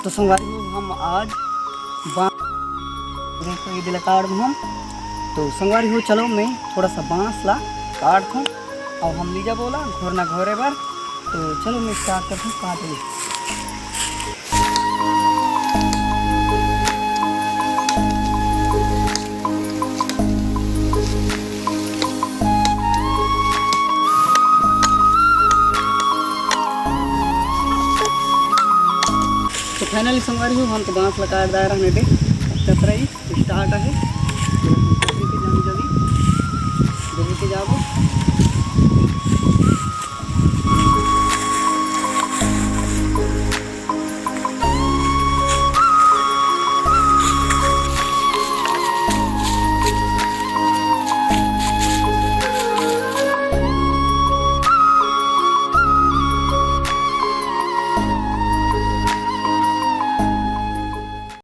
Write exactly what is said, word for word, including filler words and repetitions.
तो संगवारी हो, हम आज बांस, देखो ये दिला काट दूँ हम। तो संगवारी हो, चलो मैं थोड़ा सा बांस ला काट दूँ और हम ली जाबो ओला घोरना घोरे बर। तो चलो मैं स्टार्ट करता हूँ काट ली। तो फाइनली संगवारी हो, हम तो बांस ला काट दाए रहने दे, अब कतरा ही स्टार्ट आहे।